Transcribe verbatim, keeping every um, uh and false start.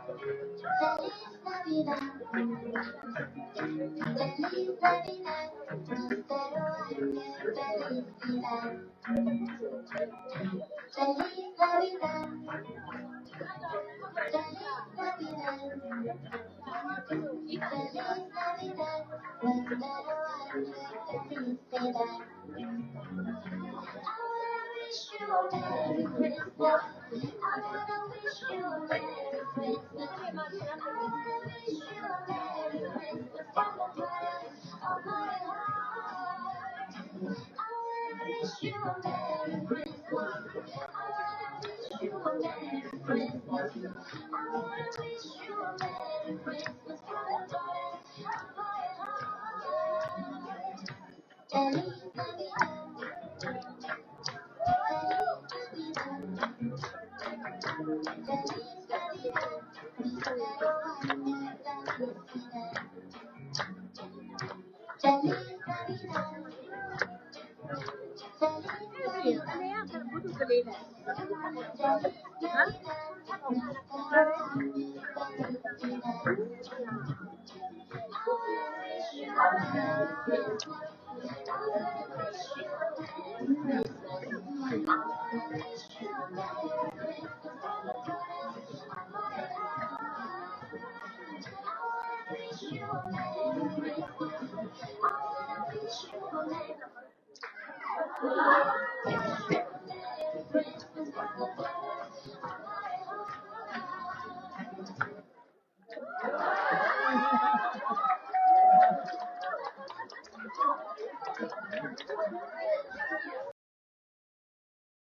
Feliz Navidad. Feliz Navidad. Prospero año, felicidad. Feliz Navidad. Feliz Navidad. Feliz Navidad. Prospero año, felicidad. I wanna wish you a Merry Christmas. I wanna wish you a Merry Christmas. I wanna wish you a Merry Christmas from the bottom of my heart. I wanna wish you a Merry Christmas. I wanna wish you a Merry Christmas. I wanna wish you a Merry Christmas from the bottom of my heart.